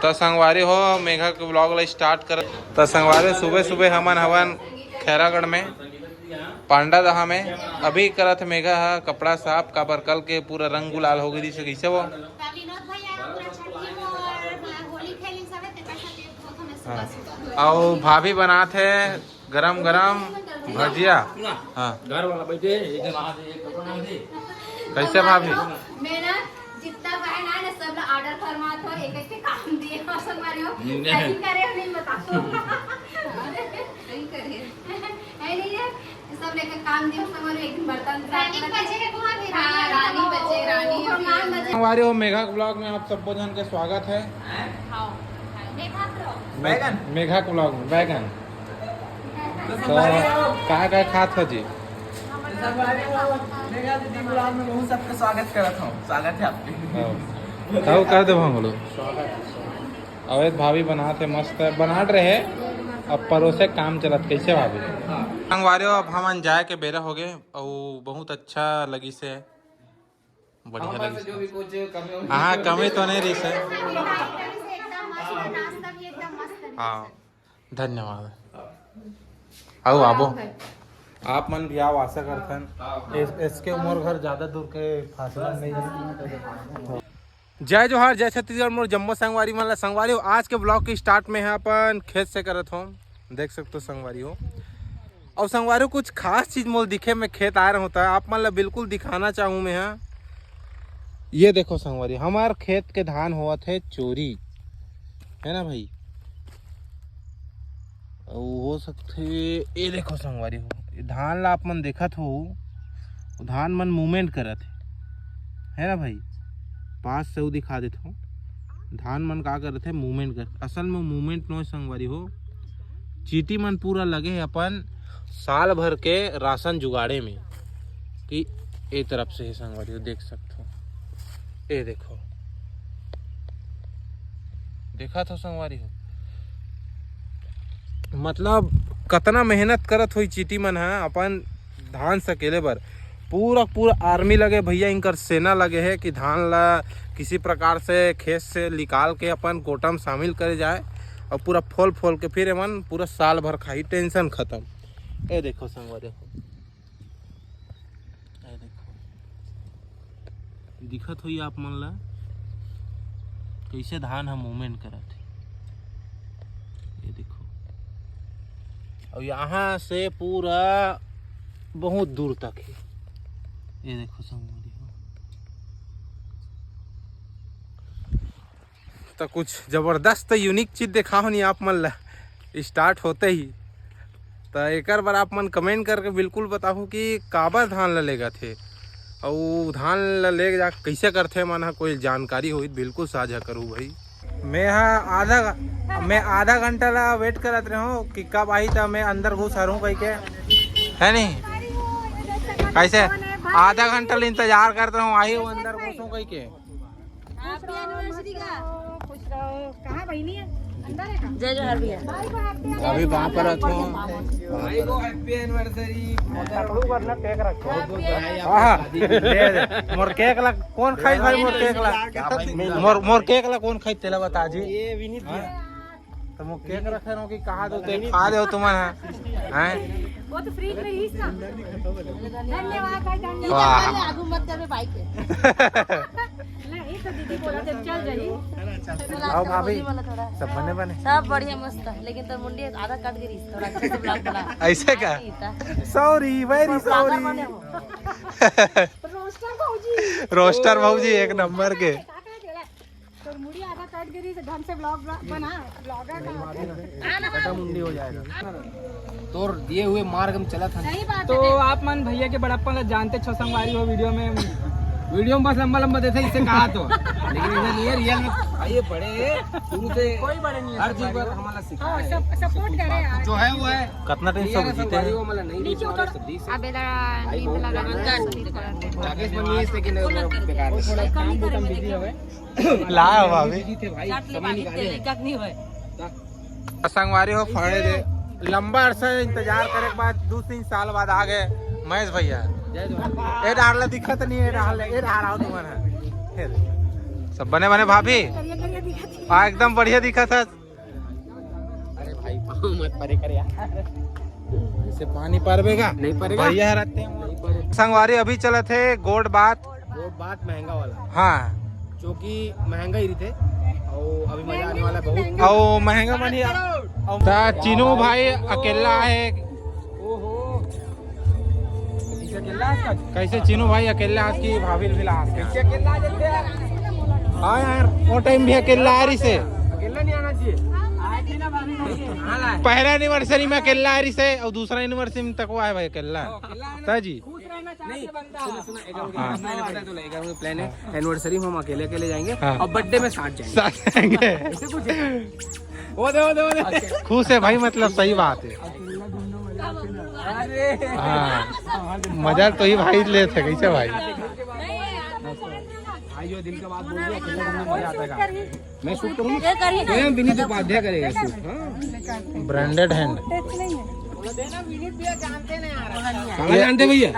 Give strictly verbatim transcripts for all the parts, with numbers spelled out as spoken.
तो संगवारी हो, मेघा के ब्लॉग ला स्टार्ट कर। तो संगवारी हो, सुबह सुबह हमन हवन खैरागढ़ में पांडा दहा में। अभी करत हे मेघा ह कपड़ा साफ, काबर कल के पूरा रंग गुलाल हो गई से। कैसे वो? विनोद भैया पूरा छठी और होली खेली सब है, तेकर खातिर बहुत हमें सुबह हाँ। सुबह। और भाभी बनात हे गरम गरम भजिया। हाँ। घर वाला बैठे, एक जन आ जाए, एक कपड़ा डाल दे। कैसे भाभी? मैं ना जितना बहन आए ना, सब ला ऑर्डर फरमात हो, एक एक के काम दिए हो, संगवारी हो। नहीं। सही करे हो, नहीं बताओ। सही करे। है नहीं है? सब लेकर काम दिए हो, संगवारी हो, एक दिन बर्तन साफ रानी कर बचे है, वहाँ भी हाँ, रानी रानी बचे, रानी ओकर नाम बचे। संगवारी हो, मेघा के ब्लॉग में आप सबको जन के स्वागत है। हाँ। मेघा ब्लॉग। बैगन। मेघा के ब्लॉग में बैगन। तो तो संगवारी हो, का का खात हो जी? तो संगवारी हो, मेघा दीदी ब्लॉग में बहुत सबके स्वागत करत हूँ। स्वागत है आपके। हाँ। तब कर दे हम लोग। अवैध भाभी बनात हे, मस्त बनात रहे। अब परोसे काम चलत, कैसे भाभी? संगवारी हो, अब हमन जाए के बेरा हो गए, अउ बहुत अच्छा लगिस हे। बढ़िया हमारे लगिस से जो भी हे। कुछ कमी होगी हाँ, कमी तो नहीं रहिस हे। एकदम मस्त, नाश्ता भी एकदम मस्त। हाँ, धन्यवाद। आओ, आबो। आप मन भी आओ, आशा करथन। एस, एस के मोर घर ज्यादा दूर के फासला नहीं है। जय जोहार, जय छत्तीसगढ़, मोर जम्मो संगवारी मन ला। संगवारी हो, आज के ब्लॉग के स्टार्ट में है अपन खेत से करत हो, देख सकते हो संगवारी हो। और संगवारी हो, कुछ खास चीज मोल दिखे, मैं खेत आए रहूँ, त आप मन ला बिल्कुल दिखाना चाहूँ मैं, हाँ। ये देखो संगवारी, हमार खेत के धान होवत है चोरी, है ना भाई? अउ हो सकथे, ये देखो संगवारी हो, ये धान ला आप मन देखत हो, वो धान मन मूवमेंट करत हे, है ना भाई? पास से वो दिखा देत हो, धान मन का करत हे, मूवमेंट करत। असल में मूवमेंट नोहे संगवारी हो, चींटी मन पूरा लगे हे अपन साल भर के राशन जुगाड़े में। कि ए तरफ से हे संगवारी हो, देख सकत हो, ए देखो, देखत हो संगवारी हो, मतलब कतना मेहनत करत होही चींटी मन ह अपन धान सकेले बर। पूरा पूरा आर्मी लगे भैया, इनकर सेना लगे हे कि धान ला किसी प्रकार से खेत से निकाल के अपन कोटा में शामिल करे जाए और पूरा फोल फोल के फिर एमन पूरा साल भर खाही, टेंशन खत्म। ए देखो संगवारी हो, ए देखो, दिखत होही आप मन ला कैसे धान ह मूवमेंट करत हे। ये देखो, और यहाँ से पूरा बहुत दूर तक है। ये देखो संगवारी हो, तो कुछ जबरदस्त यूनिक चीज देखाहूँ नहीं आप मन ला स्टार्ट होते ही। तो एकर बर आप मन कमेंट करके बिल्कुल बताहू कि काबर धान ला लेगत हे, अउ धान ला ले जा कैसे करथे मन ह, कोई जानकारी होई त बिल्कुल साझा करू भाई। मैं ह आधा घ-, मैं आधा घंटा ला वेट करत रहूं कि कब आही, त मैं अंदर घुस हरहूं कह के, है नहीं? कैसे आधा घंटा ला इंतजार करत रहूं, आही वो अंदर घुसूं कह के। हैप्पी एनिवर्सरी का। खुश रहो। कहाँ बहिनी है? अंदर है का? जय जोहार भैया। भाई को हैप्पी अभी वहाँ पर रखो। भाई को हैप्पी एनिवर्सरी। पकड़ू वरना केक रखो। हाँ, हाँ। दे दे। मोर केक ला कौन खाई भाई? मोर केक ला, मोर, मोर केक ला कौन खाई, तेला बता जी। ये विनीत भैया। तो मोर केक रखे रहो कि कहा दो, ते खा दो तुमन, हैं? वो तो फ्री में रही इसका। धन्यवाद भाई, धन्यवाद। वाह। आगू मत जाबे भाई के। नहीं, तो दीदी बोला जब चल जाई। आओ भाभी, सब बने बने? सब बढ़िया मस्त है, लेकिन तो मुंडी आधा कट गई, थोड़ा अच्छे से ब्लॉग बना। ऐसे का? नहीं था। Sorry, very sorry. रोस्टर भौजी। रोस्टर भौजी एक नंबर के। तोर मुड़ी आधा कट गिरी से ढंग से ब्लॉग बना, ब्लॉगर का। कटा मुंडी हो जाएगा। तोर दिए हुए मार्ग में चला था। सही बात तो है। आप मन भैया के बड़प्पन ला जानते छो संगवारी हो वीडियो में। वीडियो में बस लंबा लंबा देते इससे कहा तो, लेकिन इधर ये रियल में भाई ये बड़े शुरू से कोई बड़े नहीं है हर चीज पर हमारा सिखा हाँ, है। सब सपोर्ट करे यार। जो है वो है। कितना टाइम ये सब जीते संगवारी हैं? वो मतलब नहीं नीचे उतर। अबे ला नींद लगा। राकेश मनीष लेकिन बेकार है। काम बहुत बिजी है। ला भाभी। संगवारी हो, फड़े दे, लंबा अरसा इंतजार करे के बाद दू तीन साल बाद आ गए महेश भैया। ए डार ला दिखत नहीं है, डार ले, ए डार आओ तुम्हारा। सब बने बने भाभी। हाँ, एकदम बढ़िया दिखत हे। अरे भाई, पाँव मत परे कर यार। इसे पानी परबे का? नहीं परेगा। भैया रहते हैं। नहीं परे। संगवारी, अभी चलत हे गोठ बात। गोठ बात महंगा वाला। हाँ। जो कि महंगा ही रहिथे, और अभी मजा आने वाला है बहुत। और महंगा बनी। और ता चीनू भाई अकेला हे। ओहो। कैसे अकेला आज का? कैसे चीनू भाई अकेला आज की भाभी भी लास्ट? कैसे अकेला आ जाते यार? हाँ यार, वो टाइम भी अकेला आ रहिसे। अकेला नहीं आना चाहिए। आए थे ना भाभी, नहीं है। हाँ, लाए। पहला एनिवर्सरी में अकेला आ रहिसे और दूसरा एनिवर्सरी में तक वो आए भाई अकेला। अकेला आना ताजी। खुश रहना चाहिए नहीं, बंदा। सुनो, सुनो, एक बार हाँ। मैंने पता है तो एक बार प्लान है, हाँ। एनिवर्सरी में हम अकेले अकेले जाएंगे हाँ। और बर्थडे में साथ जाएंगे। साथ जाएंगे। ऐसे कुछ है। वो दे, वो दे, वो दे। खुश है भाई, मतलब सही बात है। अरे। हाँ, मजा तो ही भाई लेते हैं, कैसे भाई? भाई, जो दिल का बात बोल दिया, अकेले घूमने मजा आता है। मैं शूट करूँगा। ये करिए ना। ये विनीत उपाध्याय करेगा शूट, हाँ। Branded hand. कहाँ जानते भैया?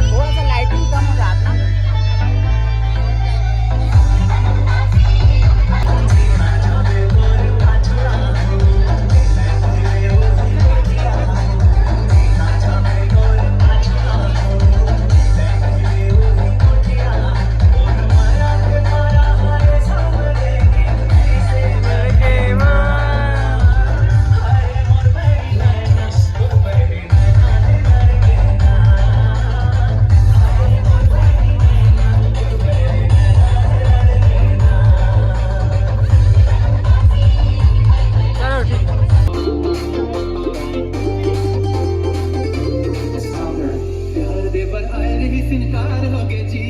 थोड़ा सा लाइटिंग कम हो जाता। प्यार दे बर आए रहिस इनकार होगे जी,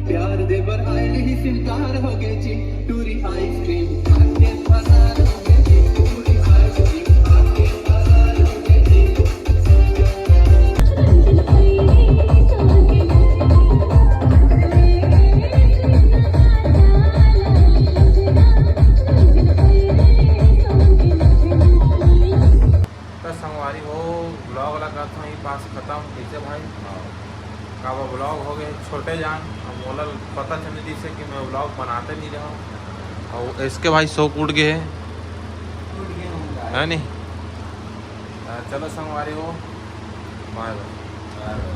प्यार दे बर आए रहिस इनकार होगे जी, टूरी आइसक्रीम खा के फरार होगे जी, टूरी आइसक्रीम खा के फरार होगे जी। त संगवारी हो, vlog ला करथों यही पास खतम। कैसे भाई? काबर vlog हो गए छोटे जान, अब मोला पता चल दिस हे कि मैं vlog बनाते नहीं रहा। और इसके भाई शौक उठ गए हे, है नहीं? अ, चलो संगवारी हो, बाय बाय।